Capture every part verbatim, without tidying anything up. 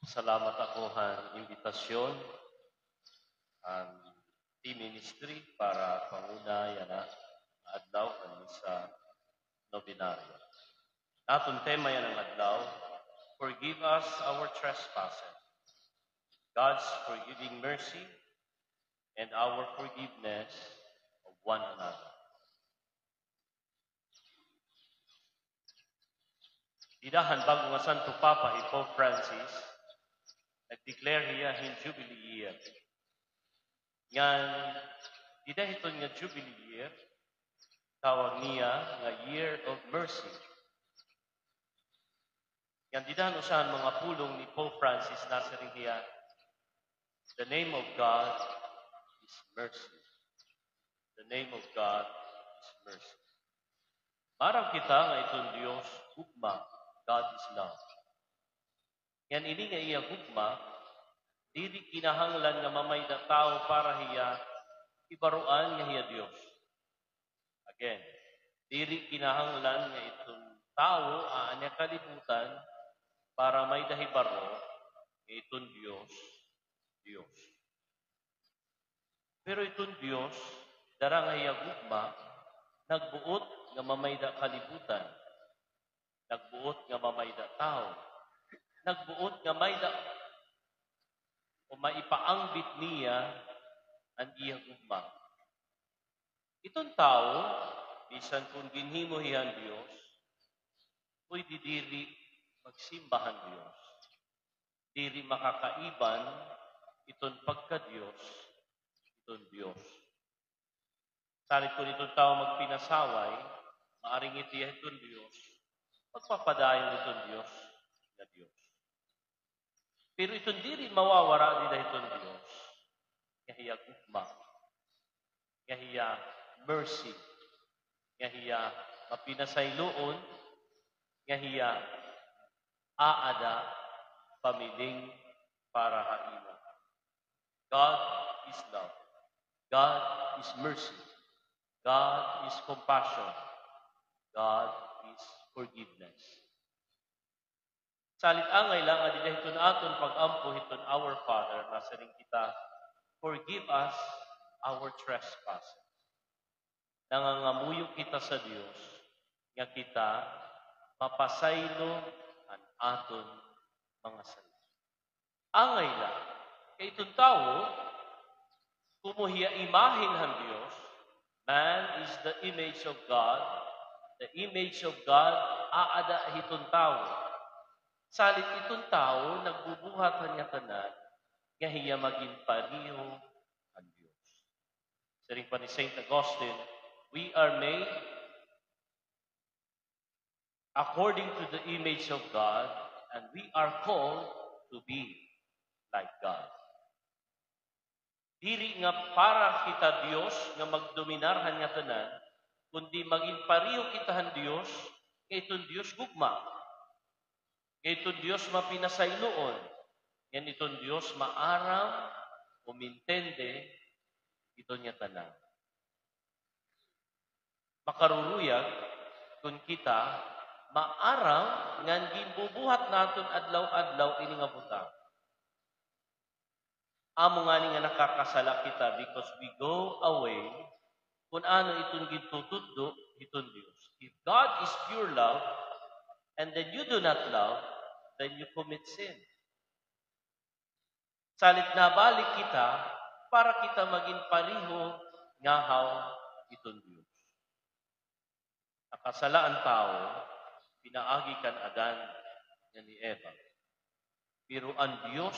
Salamat ako han imbitasyon han team ministry para panguna yana nga adlaw han misa novenario. Aton tema yana nga adlaw, Forgive us our trespasses, God's forgiving mercy, and our forgiveness of one another. Dida han bag-o nga Santo Papa hi Pope Francis, nag-declare hiya hin Jubilee year. Ngan dida hiton nga Jubilee year, tawag niya nga Year of Mercy. Ngan dida han usa han mga pulong ni Pope Francis, nasiring hiya, "The name of God is mercy. The name of God is mercy." Maaram kita nga iton Dios gugma, God is love. Ngan ini nga iya gugma, diri kinahanglan nga mamayda tawo para hiya hibaroan nga hiya Dios. Again, diri kinahanglan nga iton tawo haan niya kalibutan para mayda hibaro nga iton Dios, Dios. Pero iton Dios, dara nga iya gugma, nagbuot nga mamayda kalibutan, nagbuot nga mamayda tawo, nagbuot nga mayda o maipaangbit niya an iya gugma. Iton tawo, bisan kon ginhimo hiya han Dios, pwede diri magsimba han Dios. Diri makakaiban iton pagka-Dios, iton Dios. Salit kon iton tawo magpinasaway, maaringit hiya hiton Dios, magpapadayon iton Dios nga Dios. Pero iton diri mawawara dida hiton Dios, nga hiya gugma, nga hiya mercy, nga hiya mapinasayloon, nga hiya aada pamiling para ha imo. God is love. God is mercy. God is compassion. God is forgiveness. Salit angay la nga dida hiton aton pag-ampo hiton Our Father, nasiring kita, "Forgive us our trespasses." Nangangamuyo kita sa Dios nga kita mapasaylo an aton mga sala. Angay la, kay iton tawo, komo hiya imahen han Dios, man is the image of God, the image of God aada hiton tawo. Salit iton tawo nagbubuhat han ngatanan nga hiya magin pareho han Dios. Siring pa ni Saint Augustine, "We are made according to the image of God, and we are called to be like God." Diri nga para kita Dios nga magdominar han ngatanan, kundi magin pareho kita han Dios, nga iton Dios gugma, nga iton Dios mapinasayloon, ngan iton Dios maaram umintende iton ngatanan. Makaruruyag kon kita maaram ngan ginbubuhat naton adlaw-adlaw ini nga butang. Amo ngani nga nakakasala kita because we go away kon ano iton gintututdo hiton Dios. If God is pure love, and then you do not love, then you commit sin. Salit nabalik kita para kita magin pareho ngahaw hiton Dios. Nakasala an tawo pinaagi kan Adan ngan ni Eva. Pero an Dios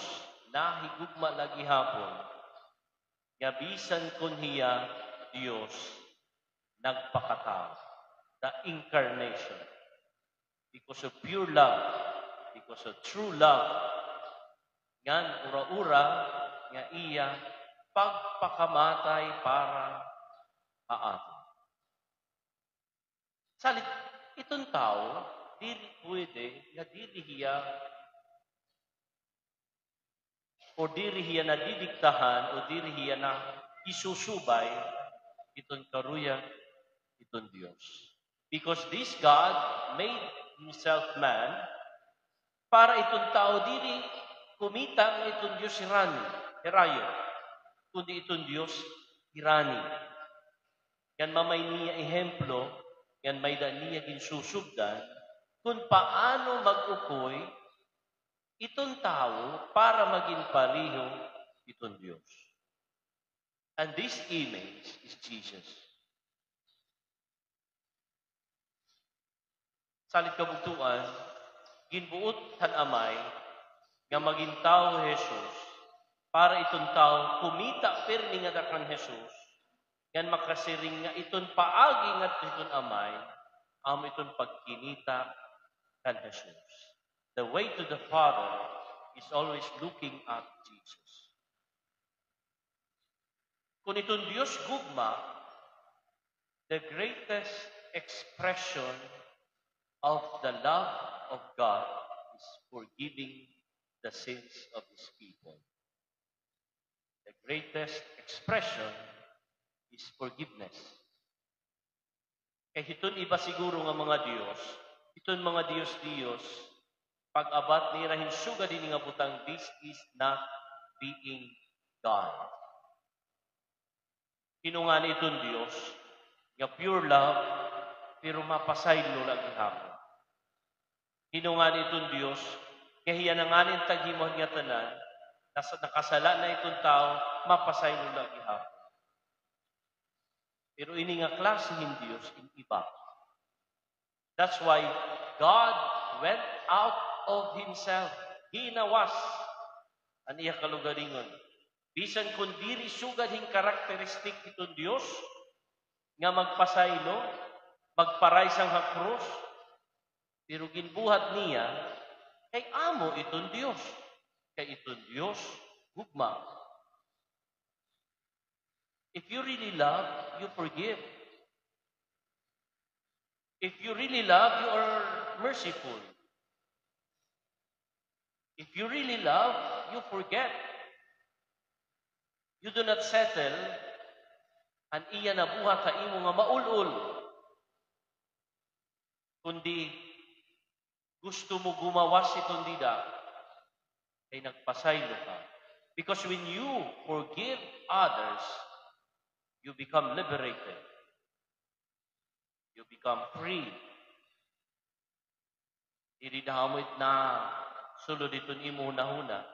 nahigugma la gihapon nga bisan kon hiya Dios, nagpakatawo, the incarnation. Because of pure love, because of true love, ngan ura-ura nga iya pagpakamatay para ha aton. Salit, iton tawo, diri pwede nga diri hiya o diri hiya nadidiktahan, o diri hiya nahisusubay hiton karuyag hiton Dios. Because this God made himself man, para iton tawo diri kumita nga iton Dios hirani, hirayo, kundi iton Dios hirani. Ngan mamay niya ehemplo, ngan may-ada niya ginsusugdan kon paano mag-ukoy iton tawo para magin pareho iton Dios. And this image is Jesus. Salit kabugtoan, ginbuot han Amay nga magin tawo hi Jesus para iton tawo kumita pirmi ngada kan Jesus, ngan makasiring nga iton paagi ngadto hiton Amay, amo iton pagkinita kan Jesus. The way to the Father is always looking at Jesus. Kon iton Dios gugma, the greatest expression of the love of God is forgiving the sins of His people. The greatest expression is forgiveness. Kay hiton iba siguro nga mga diyos, hiton mga diyos-diyos, pag-abat nira hin sugad hini nga butang, this is not being God. Hin-o ngani iton Diyos nga pure love, pero mapasaylo la gihapon? Hin-o ngani iton Diyos nga hiya na ngani an taghimo han ngatanan, nas-, nakasala na iton tawo, mapasaylo la gihapon? Pero ini nga klase hin Diyos in iba. That's why God went out of himself. Hinawas an iya kalugaringon. Bisan kon diri sugad hin karakteristik iton Diyos nga magpasaylo, magparaysang ha krus, pero ginbuhat niya kay amo iton Diyos. Kay iton Diyos gugma. If you really love, you forgive. If you really love, you are merciful. If you really love, you forget. You do not settle an iya nabuhat ha imo nga maul-ol, kundi gusto mo gumawas hiton dida, kay nagpasaylo ka. Because when you forgive others, you become liberated. You become free. Diri na amo it nasulod hiton imo hunahuna.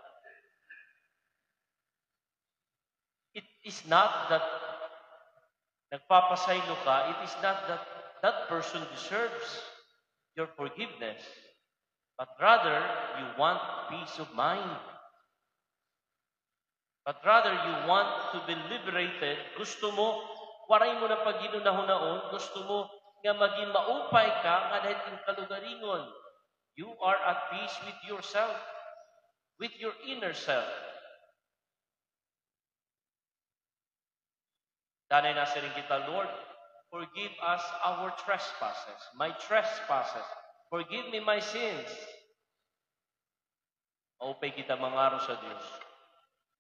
It is not that nagpapasaylo ka, it is not that that person deserves your forgiveness, but rather you want peace of mind. But rather, you want to be liberated. Gusto mo, waray mo na paghinunahunaon. Gusto mo nga magin maupay ka ngada hit im kalugaringon. You are at peace with yourself, with your inner self. Danay nasiring kita, "Lord, forgive us our trespasses, my trespasses. Forgive me my sins." Maupay kita mangaro sa Dios.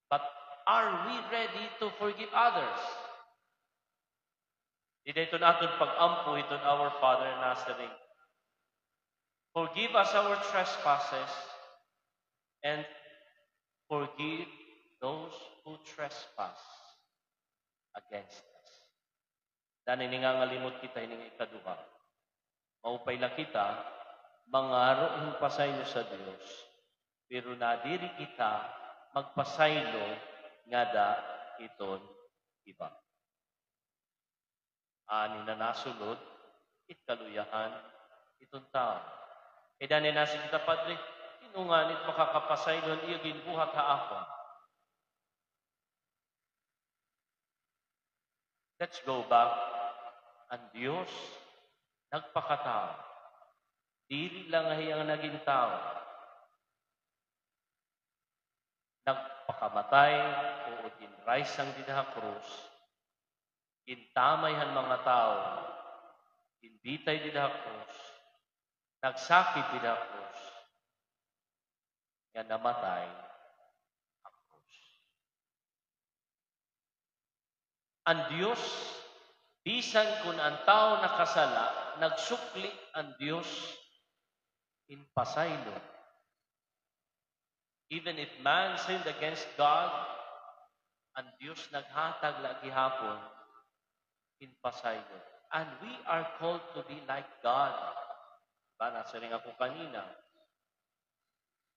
But are we ready to forgive others? Dida iton aton pag-ampo hiton Our Father nasiring, "Forgive us our trespasses and forgive those who trespass against us." Danay nangangalimot kita hini nga ikaduha. Maupay la kita mangaro hin pasaylo sa Dios, pero nadiri kita magpasaylo ngada hiton iba. Ani na nasulod it kaluyahan hiton tawo. Kay danay nasiring kita, "Padre, hin-o ngani it makakapasaylo han iya ginbuhat ha akon?" Let's go back. An Dios nagpakatawo. Diri la nga hiya nga nagin tawo. Nagpakamatay, o ginraysang dida ha krus. Gintamay han mga tawo. Ginbitay dida ha krus. Nagsakit dida ha krus. Nga namatay ha krus. An Dios, bisan kon an tawo nakasala, nagsukli an Dios hin pasaylo. Even if man sinned against God, an Dios naghatag la gihapon hin pasaylo. And we are called to be like God. Ba, nasiring ako kanina.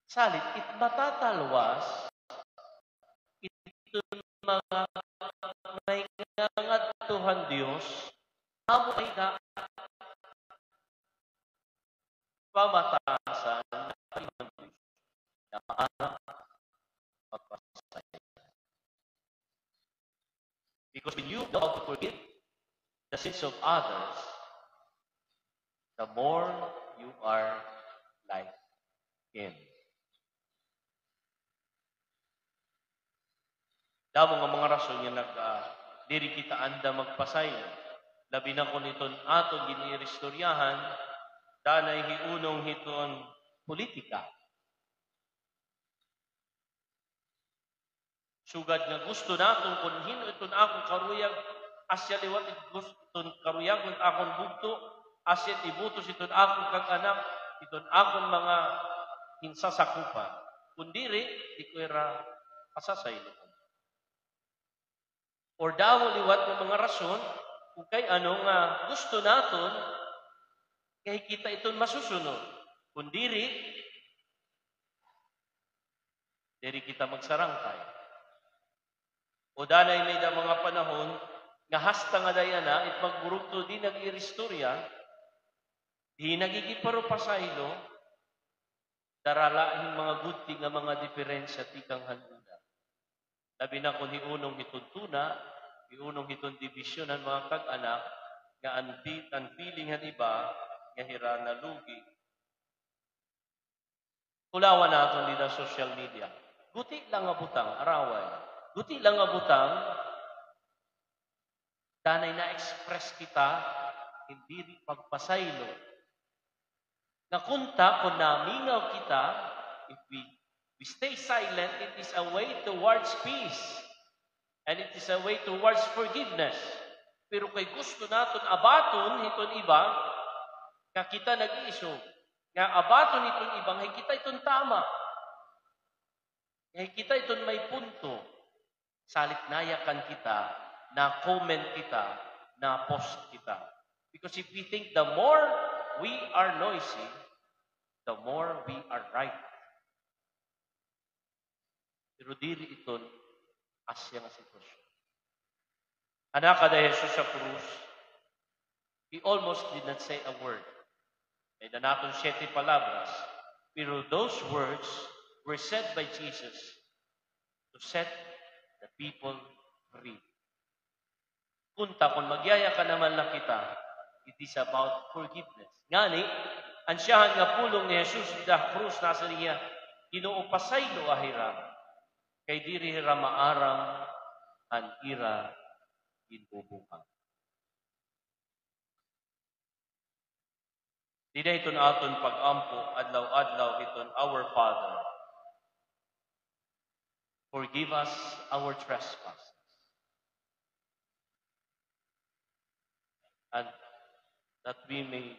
Salit, it matatalwas, iton mga may ngangadto han Dios, amo ay na pamatasan na maaram magpasaylo. Because when you know how to forgive the sins of others, the more you are like Him. Damo nga mga rason nga nag, ah, diri kita andam magpasaylo. Labi na kon iton aton gin-iiristoryahan, danay hiunong hiton politika. Sugad nga gusto naton kon hin-o iton akon karuyag, asya liwat it gus-, iton karuyag, iton akon bugto, asya it ibutos iton akon kag-anak, iton akon mga hinsasakupan. Kon diri, di ko hira pasasayloon. Or damo liwat nga mga rason kon kay ano nga gusto naton nga hi kita iton masusunod. Kon diri, diri kita magsarangkay. O danay may-ada mga panahon nga hasta ngada yana, it magburugto di nag-iristorya, di nagigiparupasaylo, dara la hin mga gudti nga mga diperensya tikang han una. Labi na kon hiunong hiton tuna, hiunong hiton dibisyon han mga kag-anak, nga an pi-, an feeling han iba nga hira nalugi. Kulawa naton dida social media. Guti la nga butang, araway. Guti la nga butang, danay na-express kita hin diri pagpasaylo. Nga kunta, kon namingaw kita, if we, we stay silent, it is a way towards peace. And it is a way towards forgiveness. Pero kay gusto naton abaton hiton iba, nga kita nag-iisog, nga abaton hiton iba, nga hi kita iton tama, nga hi kita iton may punto. Salit nayakan kita, na-comment kita, na-post kita. Because if we think the more we are noisy, the more we are right. Pero diri iton asya nga sitwasyon. An nakada hi Jesus ha krus, he almost did not say a word. May-ada naton siyete palabras, pero those words were said by Jesus to set the people free. Kunta, kon magyayakanaman la kita, it is about forgiveness. Ngani, an siyahan nga pulong ni Jesus dida ha krus, nasiring hiya, "Ginoo, pasayloa hira, kay diri hira maaram han ira ginbubuhat." Dida hiton aton pag-ampo adlaw-adlaw hiton Our Father, "Forgive us our trespasses, and that we may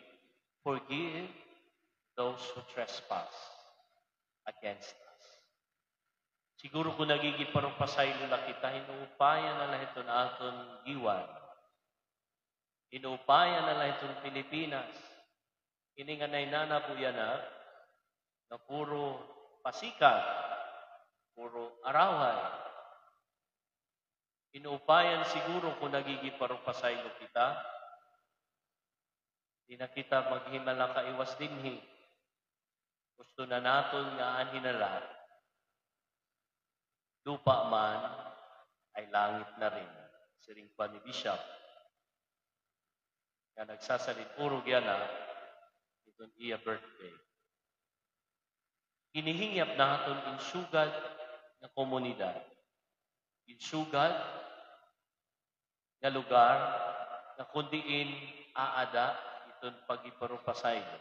forgive those who trespass against us." Siguro kon nagigiparupasaylo la kita, inuupayan na la hiton aton giwan. Inuupayan na la hiton Pilipinas. Ini nga nahinanabo yana, nga puro pasikat, puro araway. Inuupayan siguro kon nagigiparupasaylo kita. Di na kita maghimala kaiwas dinhi. Gusto na naton nga an hinala, lupa man ay langit na rin, siring pa ni Bishop, nga nagsasalin-urog yana hiton iya birthday. Ginihingyap naton in sugad nga komunidad, in sugad nga lugar nga kon diin aada iton paghiparupasaylo.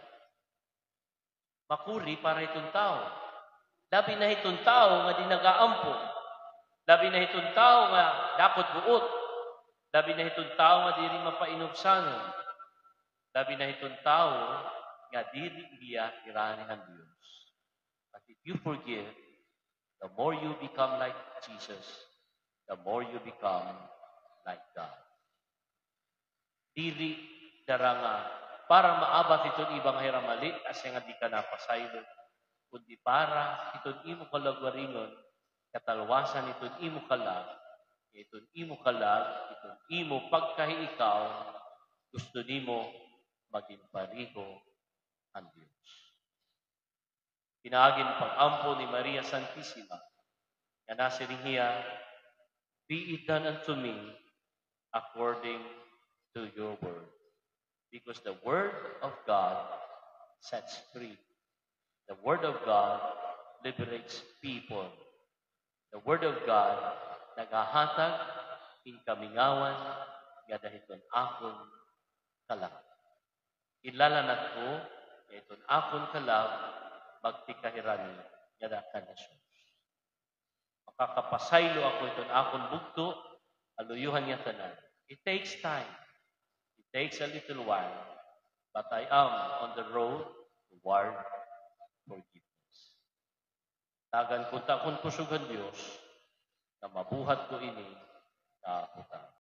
Makuri para hiton tawo. Labi na hiton tawo nga di nag-aampo. Labi na hiton tawo nga dakot buot. Labi na hiton tawo nga diri mapainubsanon. Labi na hiton tawo nga diri hiya irani han Dios. But if you forgive, The more you become like Jesus, the more you become like God. Diri dara nga para maabat hiton iba nga hiramali, asya nga di ka napasaylo, kundi para hiton imo kalagwaringon, katalwasan hiton imo kalag, hiton imo kalag, hiton imo pagkahi ikaw, gusto nimo magin pareho han Dios. Pinaagi hin pag-ampo ni Maria Santisima, nga nasiring hiya, "Be it done unto me according to your word." Because the word of God sets free. The word of God liberates people. The word of God naghahatag hin kamingawan ngada hiton akon kalag. Ilalanat ko nga hiton akon kalag magtikahirani ngada kan Jesus. Makakapasaylo ako hiton akon bugto, ha luyo han ngatanan. It takes time. It takes a little while. But I am on the road toward forgiveness. Tagan ko unta akon kusog han Dios nga mabuhat ko ini nga butang.